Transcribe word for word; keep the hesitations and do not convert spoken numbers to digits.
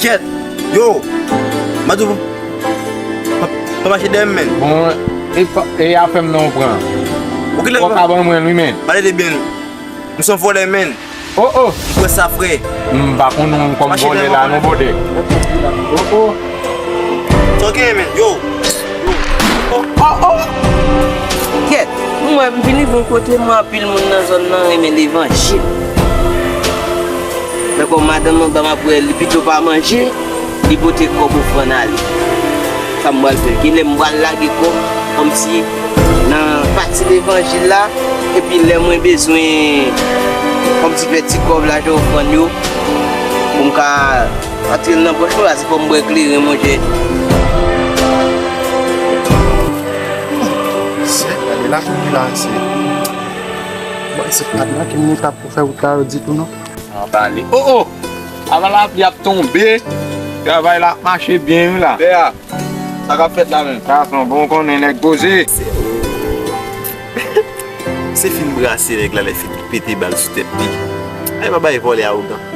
Kèt! Yo! M a di w, pa, pa mache dèyè m, menn. Bon, e pa, e afè m nan w pran. Ou ki lè w ka ban mwen l, wi, menn. Pale de byen. M se yon vòlè, menn. Oh, oh! M kwè sa, frè. M pa konn ou kòm vòlè la, non, bòdè. Oh, oh! Sa w genyen, menn? Yo! Oh, oh! Kèt, m wè m vin rive yon kote, m wè anpil moun nan zòn nan renmen levanjil. Men kòm madanm nan ba m ap wè, li pito pa manje, li pote kòb ofrann ale. Sa m pral fè? Genlè m pral lage kòb kòmsi nan pati levanjil la, epi lè mwen bezwen kòmsi fè ti kòb lajan ofrann yo, pou m ka antre l nan pòch mwen, paske fò m bwè kleren, monchè. Se, gade lapli la, se. Bon, se pa la ki mete pou fè wout la yo ditou, non. An pale. Oh, oh! Avan lapli ap tonbe, travay la ap mache byen, wi, la. Pè a, sa k ap fèt la menm? Gason, bon, ou konnen nèg poze. Se fin brase nèg la, lè fin pete bal sou tèt li. Ay, pa bay vòlè awogan.